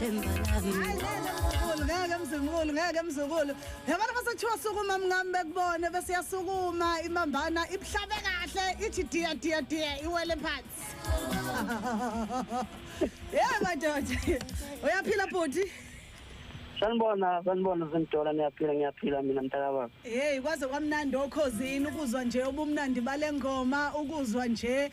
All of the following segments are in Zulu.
Themba lami. Ngeke mzukulu, ngeke mzukulu. Yabona basethiwa sukuma mngami bekubone bese yasukuma imambana ibuhlabe kahle ithi dia dia dia iwele phansi. Yeah madoda. Uyaphila bhuti? Sanibona, sanibona Zimdola, niyaphila, ngiyaphila mina mntakababa. Hey, kwaze kwamnandi okhozini ukuzwa nje ubumnandi bale ngoma, ukuzwa nje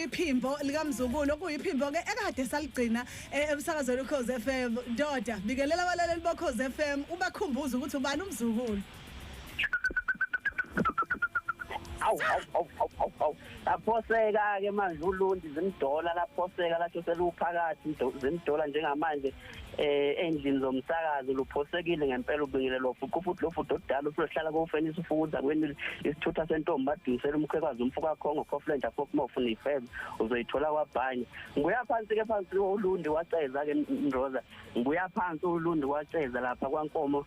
iphimbo likaMzukulu okuyiphimbo ke ekade saligcina emsakazweni Ukhozi FM. Ndoda, bikelela abalaleli boKhozi FM ubakhumbuze ukuthi ubani uMzukulu. Awu awu awu awu awu. Laphoseka ke manje uLundi Zimdola, laphoseka lathi seluphakathi Zimdola njengamanje endlini zomsakazo luphosekile ngempela ubingelelo futhi futhi lo futhi odala uhlala kofenisa ufuza kweni isithutha sentombi badusela umkhwekazi umfuka khongo Cofland akho ufuna ifebe uzoyithola kwabhanya. Ngibuya phansi ke phansi uLundi waceza ke Nroza, ngibuya phansi uLundi waceza lapha kwaNkomo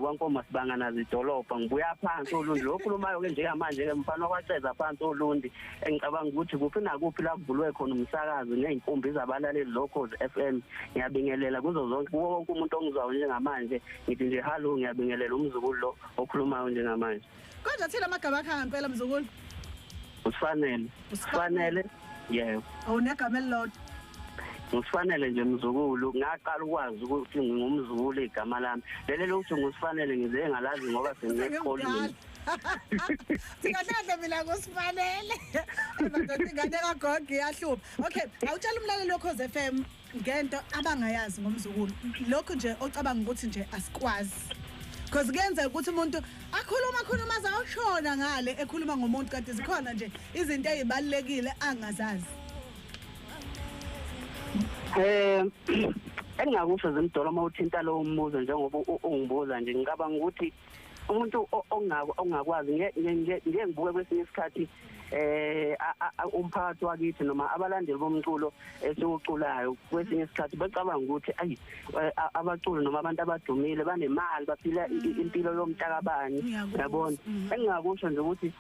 kwaNkomo sibangana idolobha. Ngibuya phansi uLundi lokhulumayo ke njengamanje ke mfana waceza phansi uLundi engicabanga ukuthi kuphi nakuphi la kuvulwe khona umsakazo nezinkumbi zabalaleli loKhozi FM. Ngiyabingelela kuzo zonke wonke umuntu ongizwayo njengamanje, ngithi nje hallo, ngiyabingelela umzukulu lo okhulumayo njengamanje. Kodwa thina amagama akhe ngempela mzukulu? Usifanele. Usifanele, yebo. Awunegama elilodwa? Ngifanele nje mzukulu, ngaqala ukwazi ukuthi ngingumzukulu igama lami. Leli lokuthi ngisifanele ngize ngalazi ngoba sengineqolweni. Singahle mina ngosifanele. Madoda ingane kaGogo iyahlupha. Okay, awutshela umlaleli woKhozi FM ngento abangayazi ngomzukulu. Lokho nje ocabanga ukuthi nje asikwazi. Because kuyenzeka ukuthi umuntu akhuluma khuluma azawushona ngale ekhuluma ngomuntu kanti zikhona nje izinto ezibalekile angazazi. Engingakusho Zimdola uma uthinta lo mbuzo njengoba ungibuza nje, ngicabanga ukuthi umuntu ongakwazi ngeke ngibuke kwesinye isikhathi umphakathi wakithi noma abalandeli bomculo esiwuculayo kwesinye isikhathi becabanga ukuthi ayi abaculi noma abantu abadumile banemali baphila impilo yomntakabani, uyabona. Engingakusho nje ukuthi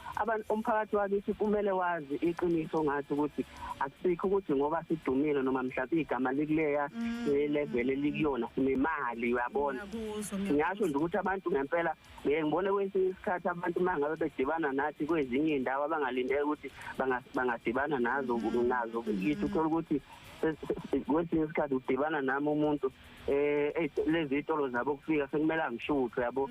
umphakathi wakithi kumele wazi iqiniso ngathi ukuthi akusikho ukuthi ngoba sidumile noma mhlawumbe igama likuleya level elikuyona sinemali, uyabona. Ngingasho nje ukuthi abantu ngempela ngibone kwesinye isikhathi abantu mangabe bedibana nathi kwezinye indawo abangalindele ukuthi bangadibana nazo kithi, uthola ukuthi kwesinye isikhathi udibana nami umuntu lezi itolo zabo kufika sekumele angishuthe, yabo.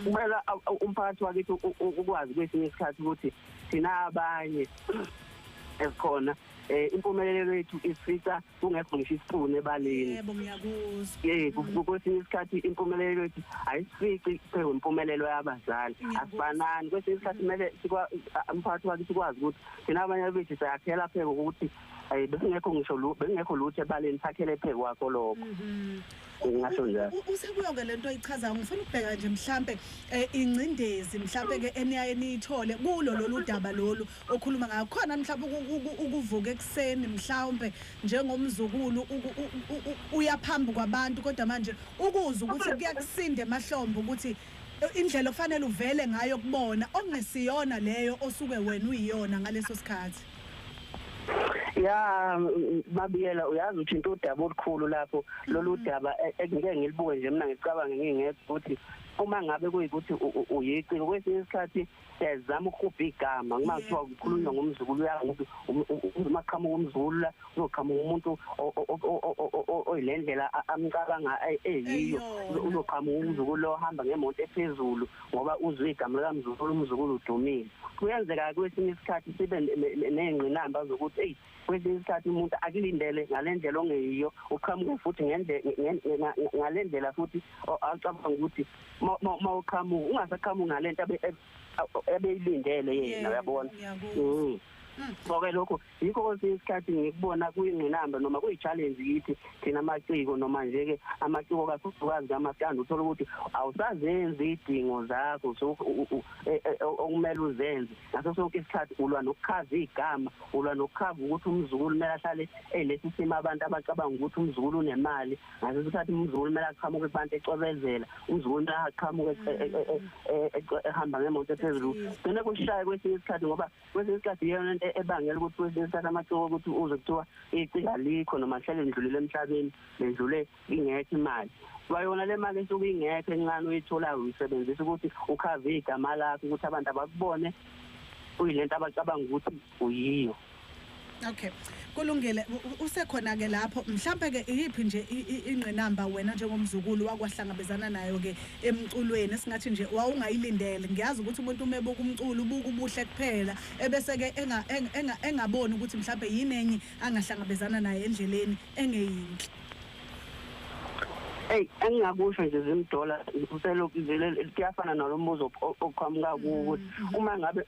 Kumele umphakathi wakithi ukwazi kwesinye isikhathi ukuthi thina abanye esikhona impumelelo yethu isifica kungekho ngisho isipuni ebaleni. Yebo, ngiyakuzwa. Yebo, kwesinye isikhathi impumelelo yethu ayisifici phela impumelelo yabazali, asifanani. Kwesinye isikhathi kumele umphakathi wakithi ukwazi ukuthi thina abanye bethu siyakhela phela ukuthi besingekho ngisho bengekho lutho ebaleni, sakhele phela kwakho lokho. Ngingasho njalo. Usekuyo ke lento oyichazayo, ngifuna ukubheka nje mhlambe ingcindezi mhlambe ke eniyaye niyithole kulo lolu daba lolu okhuluma ngayo. Khona mhlambe ukuvuka ekuseni mhlawumbe njengomzukulu uyaphambi kwabantu, kodwa manje ukuzwa ukuthi kuyakusinda emahlombe ukuthi indlela ofanele uvele ngayo kubona ongesiyona leyo osuke wena uyiyona ngaleso sikhathi. Ya Mabiyela, uyazi ukuthi into udaba olukhulu lapho lolu daba engike ngilibuke nje mina ngicabanga ngingedwa ukuthi uma ngabe kuyikuthi uyiciko kwesinye isikhathi siyazama ukuhubha igama uma kuthiwa kukhulunywa ngomzukulu uyangokuthi umaqhamuka umzukulu la uzoqhamuka umuntu oyilendlela amcabanga eyiyo, uzoqhamuka umzukulu ohamba ngemoto ephezulu ngoba uzwe igama likamzukulu, umzukulu udumile. Kuyenzeka kwesinye isikhathi sibe ney'ngqinamba zokuthi eyi kwesinye isikhathi umuntu akulindele ngalendlela ongeyiyo, uqhamuke futhi ngalendlela futhi acabanga ukuthi mawuqhamuka ungasaqhamuki ngalento ebeyilindele yena, uyabona. So-ke lokho yikho kwesinye isikhathi ngikubona kuyingqinamba noma kuyi-challenge kithi thina amaciko noma nje-ke amaciko kakhulukazi kamaskandi, uthola ukuthi awusazenzi iy'dingo zakho okumele uzenze ngaso sonke isikhathi. Ulwa nokuchaza igama, ulwa nokuchaza ukuthi umzukulu kumele ahlale elesi simo abantu abacabanga ukuthi umzukulu unemali, ngaso isikhathi umzukulu kumele aqhamuke kubantu ecwebezela, umzukulu kumele aqhamuke ehamba ngemoto ephezulu. Gcine kushaya kwesinye isikhathi ngoba kwesinye isikhathi iyona into ebangela ukuthi kwesinye isikhathi amaciko ukuthi uze kuthiwa icika alikho noma hlele ndlulile emhlabeni lendlule ingekho imali. Kwayona le mali esuke ingekho encane uyitholayo uyisebenzisa ukuthi ukhave igama lakho ukuthi abantu abakubone uyilento abacabanga ukuthi uyiyo. Okay, kulungile. Usekhona ke lapho mhlambe ke iyiphi nje ingqinamba wena njengomzukulu wakwahlangabezana nayo ke emculweni esingathi nje wawungayilindele? Ngiyazi ukuthi umuntu umebuka umculo ubuka ubuhle kuphela ebese ke engaboni ukuthi mhlambe yini enye angahlangabezana nayo endleleni engeyinhle. Hey, engingakusho nje zimdola uselokhu kuyafana nalombuzo oqhamuka ukuthi uma ngabe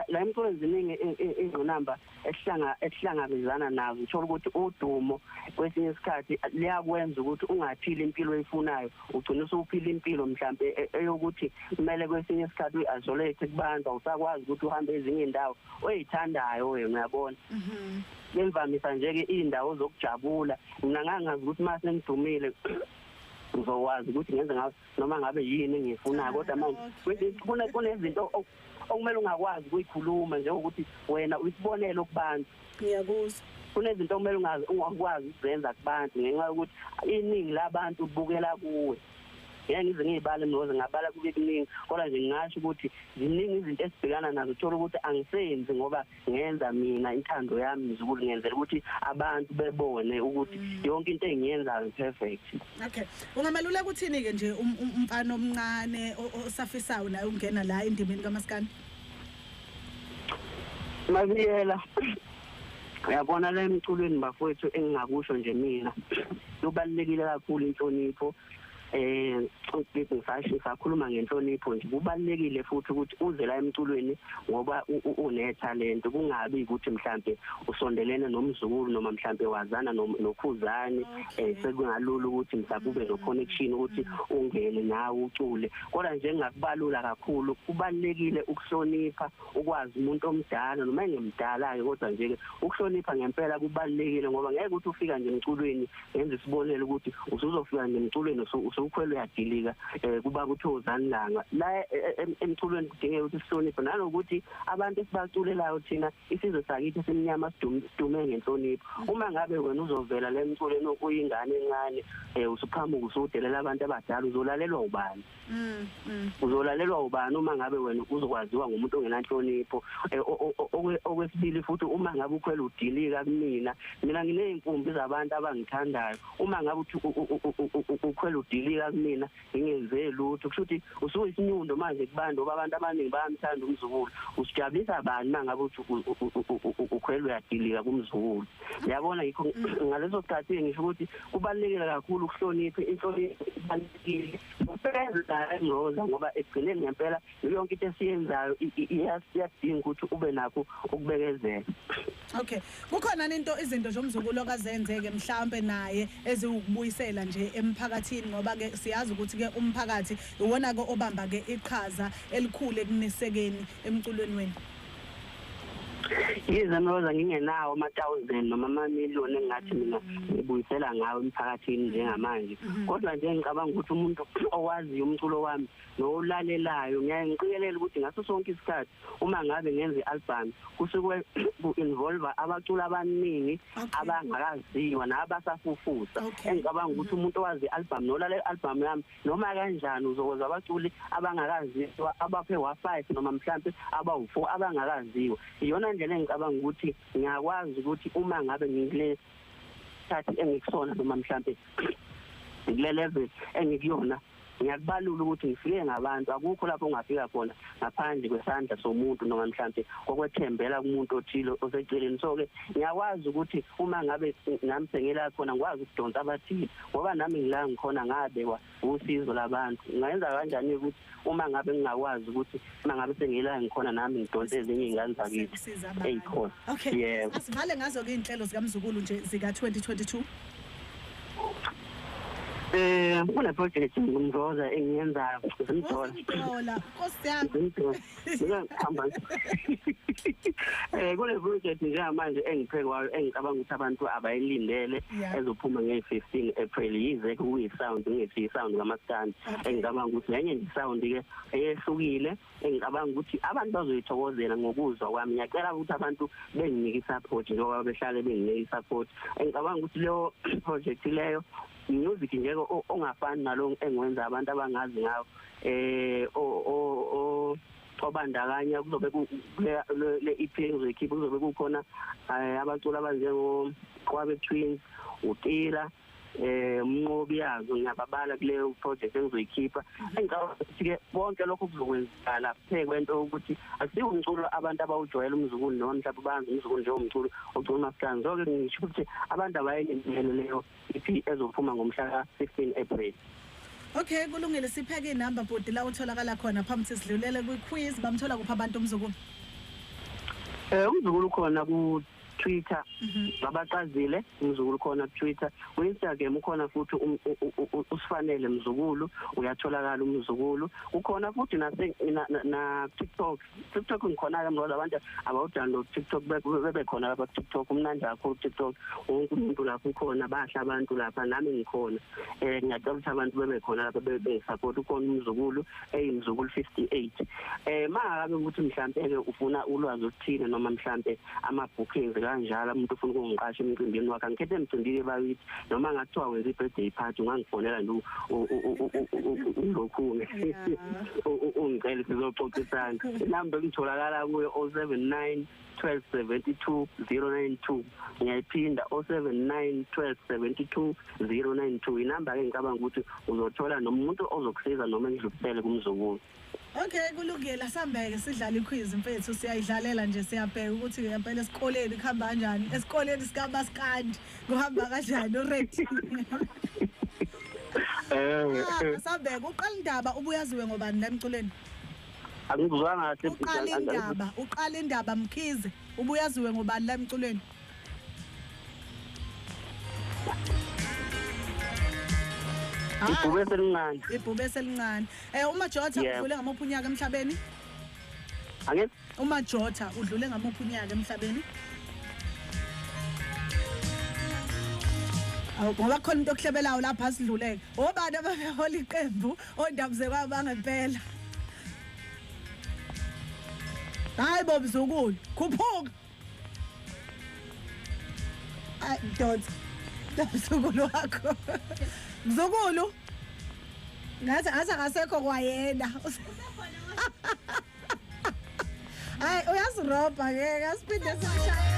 la emculweni ziningi ingqinamba esihlangabezana nazo, uthola ukuthi udumo kwesinye isikhathi liyakwenza ukuthi ungaphili impilo oyifunayo, ugcina usuphila impilo mhlambe eyokuthi kumele kwesinye isikhathi uyi-isolate kubantu, awusakwazi ukuthi uhambe ezinye indawo oyithandayo wena, uyabona. Lemvamisa nje ke indawo zokujabula. Mina ngangazi ukuthi mase ngidumile ngizokwazi ukuthi ngenze ngazo noma ngabe yini engiyifunayo, kodwa manje kunezinto okumele ungakwazi ukuyikhuluma njengokuthi wena uyisibonelo kubantu. Ngiyakuzwa. Kunezinto okumele ungakwazi ukuzenza kubantu ngenxa yokuthi iningi labantu bukela kuwe. Ngeke ngize ngiyibale mloze ngabala kube kuningi, kodwa nje ngingasho ukuthi ziningi izinto esibhekana nazo, uthola ukuthi angisenzi ngoba ngenza mina intando yami mzukulu, ngenzela ukuthi abantu bebone ukuthi yonke into engiyenzayo perfect. Okay, ungamalula ukuthini ke nje umfana omncane osafisayo naye ungena la endimeni kaMaskandi? Mabiyela, uyabona la emculweni bafowethu, engingakusho nje mina kubalulekile kakhulu inhlonipho. Ngisakhuluma ngenhlonipho nje, kubalulekile futhi ukuthi uze la emculweni ngoba unethalente, kungabi ukuthi mhlambe usondelene nomzukulu noma mhlambe wazana nokhuzane, sekungalula ukuthi mhlawumbe ube no connection ukuthi ungene nawe ucule. Kodwa nje ngingakubalula kakhulu, kubalulekile ukuhlonipha, ukwazi umuntu omdala noma engemdala ke, kodwa nje ukuhlonipha ngempela kubalulekile, ngoba ngeke ukuthi ufika nje emculweni, ngenza isibonelo ukuthi usuzofika nje emculweni usukhwela uyadilika kuba kuthozani langa la emculweni kudingeka ukuthi sihloniphe, nanokuthi abantu esibaculelayo thina isizwe sakithi simnyama sidume ngenhlonipho. Uma ngabe wena uzovela le emculweni okuyingane encane usuqhamuka usudelela abantu abadala, uzolalelwa ubani? Uzolalelwa ubani uma ngabe wena uzokwaziwa ngumuntu ongenanhlonipho? Okwesibili futhi, uma ngabe ukhwela udilika kumina, mina ngineyinkumbi zabantu abangithandayo, uma ngabe ukhwela udilika kumina ngingenze lutho, kusho ukuthi usuyisinyundo manje kubantu, ngoba abantu abaningi bayamthanda umzukulu. Usijabulisa bani uma ngabe ukhwela uyadilika kumzukulu? Uyabona, yikho ngaleso sikhathi ngisho ukuthi kubalulekile kakhulu ukuhlonipha, inhlonipho ibalulekile kuphela ngoba ekugcineni ngempela yonke into esiyenzayo iyadinga ukuthi ube nakho ukubekezela. Okay, kukhona into izinto nje umzukulu okazenzeke mhlawumbe naye eziwukubuyisela nje emphakathini, ngoba ke siyazi ukuthi ke umphakathi iwona ke obamba ke iqhaza elikhulu ekunisekeni emculweni wenu. Yize mloza ngingenawo ama-thousand noma ama-million engingathi mina ngibuyisela ngawo emphakathini njengamanje, kodwa nje ngicabanga ukuthi umuntu owaziyo umculo wami nolalelayo, ngiyaye ngiqikelele ukuthi ngaso sonke isikhathi uma ngabe ngenza i-album kusuke ku-involve abaculi abaningi abangakaziwa nabasafufusa. Engicabanga ukuthi umuntu owazi i-album nolalela i-album yami noma kanjani uzokwazi abaculi abangakaziwa abaphe wa-5 noma mhlampe abawu-4 abangakaziwa. Iyona ndlela engicabanga ukuthi ngiyakwazi ukuthi uma ngabe ngikule sikhathi engikusona noma mhlampe ngikule level engikuyona, ngiyakubalula ukuthi ngifike ngabantu. Akukho lapho ungafika khona ngaphandle kwesandla somuntu noma mhlampe kokwethembela kumuntu othile oseceleni. So ke ngiyakwazi ukuthi uma ngabe nami sengila khona ngikwazi ukudonsa abathile, ngoba nami ngila ngikhona ngabekwa usizo labantu. Ngingayenza kanjani ukuthi uma ngabe ngingakwazi ukuthi uma ngabe sengila ngikhona nami ngidonse ezinye izingane zakithi eyikhona. Okay, asivale ngazo ke inhlelo zikaMzukulu nje zika 2022. Kune project ngumroza engiyenzayo ngimthola. Ngimthola. Nkosi yami. Ngihamba. Kune project njengamanje engiphekwayo engicabanga ukuthi abantu abayilindele ezophuma nge-15 April, yize kuyi-sound ngethi sound kamaskandi. Engicabanga ukuthi enye nje sound ke eyehlukile engicabanga ukuthi abantu bazoyithokozela ngokuzwa kwami. Ngiyacela ukuthi abantu benginike support njengoba behlale benginike support. Engicabanga ukuthi leyo project leyo music nje ongafani nalo engiwenza abantu abangazi ngawo, obandakanya kuzobe le EP engizoyikhipha, kuzobe kukhona abaculi abanjengo Qwabe Twins, uTira, Mnqobi yazo, ngiyababala kuleyo project engizoyikhipha. Engicabanga ukuthi ke bonke lokho kuzokwenzakala phekwento ukuthi akusiwo umculo abantu abawujwayele umzukulu noma mhlawumbe bazi umzukulu njengomculo ocula umaskandi. So ke ngisho ukuthi abantu abayilindele leyo EP ezophuma ngomhla ka-15 April. Okay, kulungile, sipheke inamba bhuti la utholakala khona phambi sidlulele kwi-quiz. Bamthola kuphi abantu umzukulu? Umzukulu khona ku Twitter, babaqazile umzukulu khona ku Twitter, ku Instagram ukhona futhi usifanele mzukulu, uyatholakala umzukulu. Ukhona futhi nase na TikTok. TikTok ngikhona ke mzola, abantu abawu-download TikTok bebe khona lapha ku TikTok, umnandi kakhulu TikTok, wonke umuntu lapho ukhona, bahla abantu lapha, nami ngikhona. Ngiyacela ukuthi abantu bebe khona lapha bebe-support. Ukhona umzukulu eyimzukulu 58. Mangabe ukuthi mhlambe ke ufuna ulwazi oluthile noma mhlambe ama bookings kanjalo, umuntu ufuna ukungiqasha emcimbini wakhe, angikhethe emcimbini bakithi, noma ngathiwa wenza i-birthday party ungangifonela nje ulokhu ungicele sizoxoxisana. Inamba engitholakala kuyo 079 12 72 092. Ngiyayiphinda 079 12 72 092. Inamba ke ngicabanga ukuthi uzothola nomuntu ozokusiza noma engidlulisele kumzukulu. Okay, kulungile, asambeke sidlala iquiz mfethu, siyayidlalela nje, siyabheka ukuthi ngempela esikoleni kuhamba kanjani, esikoleni sikaMaskandi kuhamba kanjani already. Asambeke, uqala indaba ubuyaziwe ngobani la emculeni? Angizwanga kahle. Uqala indaba Mkhize, ubuyaziwe ngobani la emculeni? Ibhubesi elincane. Ibhubesi elincane. uMajotha udlule ngamuphi unyaka emhlabeni? Angithi uMajotha udlule ngamuphi unyaka emhlabeni? Ngoba khona into okuhlebelayo lapha sidluleke. Obani ababehola iqembu ondabuzekwa bangempela? Hayi bo mzukulu, khuphuka. Ay don't. Mzukulu wakho. Mzukulu. Ngathi akasekho kwayena. Hayi uyasirobha ke, asiphinde sishaye.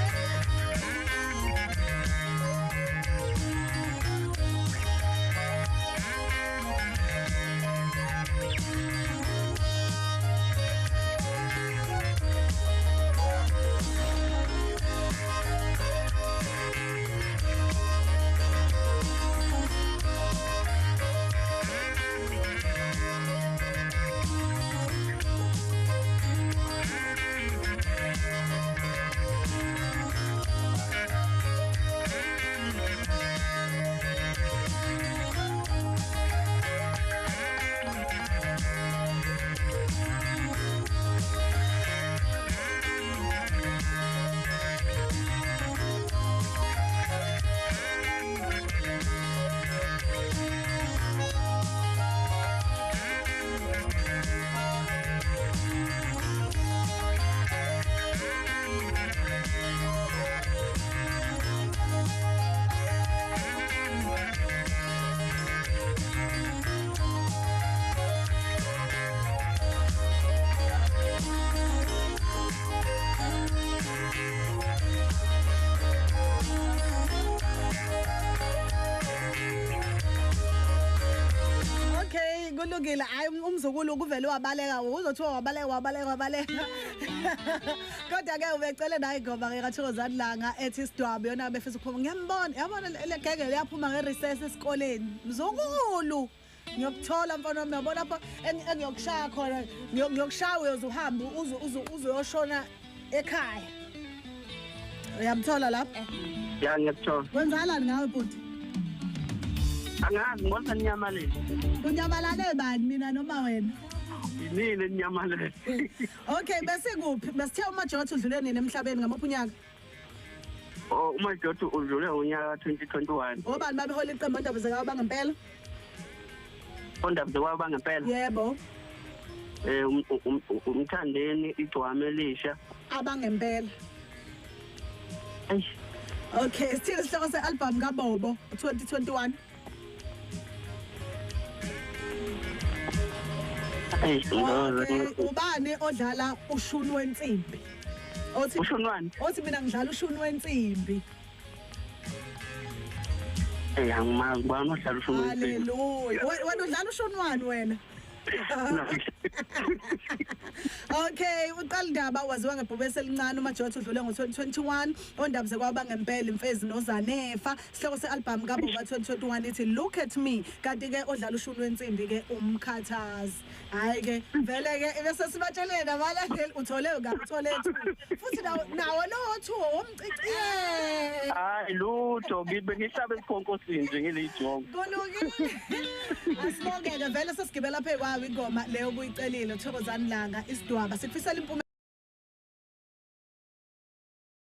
Kulungile, hayi umzukulu kuvele wabaleka, uzothiwa wabaleka wabaleka wabaleka. Kodwa ke ubecele naye ingoma ke kaThokozani Langa ethi Sidwabu, yona befisa ukuphuma. Ngiyambona, yabona le genge liyaphuma ngerecess esikoleni. Mzukulu, ngiyokuthola mfana wami, yabona lapho engiyokushaya khona, ngiyokushaya uyoze uhambe uzoyoshona ekhaya. Uyamthola lapho? Ya, ngiyakuthola. Kwenzakalani ngawe bhuti? Angazi, ngibona ninyamalele. Unyamalale bani, mina noma wena? Yinini ninyamalele. Okay, bese kuphi? Besithe uMajotha udlule nini emhlabeni, ngamuphi unyaka? Oh, uMajotha udlule ngonyaka 2021. Obani babehola iqembu Ondaba Zekwabo Bangempela? Ondaba Zekwabo Bangempela? Yebo. Umthandeni, igcwame elisha. Abangempela. Eish. Okay, sithini isihloko se-album kaBobo 2021? Eish. Okay, ubani odlala ushuni wensimbi? Othi Ushuni wani? Othi mina ngidlala ushuni wensimbi. Angimazi ubani odlala ushuni wensimbi. Hallelujah. Wena udlala ushuni wani wena? Okay, uqala indaba waziwa ngebhubesi elincane uMajotha udlule ngo-2021. Ondaba Zekwabo Bangempela, Imfezi noZanefa. Sihloko se-album kaBobo 2021 ithi Look at Me. Kanti ke odlala ushuni wensimbi ke uMkhathazi. Hayi ke vele ke bese sibatshelene abalandeli, uthole uthole 2. Futhi nawo lo 2 womciciye. Hayi lutho, ngibe ngihlabe isikhonkosini nje ngilijongo. Kulungile. Asibongeke vele, sesigibela phe kwawo ingoma leyo kuyicelile. Thokozani Langa, isidwaba. Sikufisela impumelelo.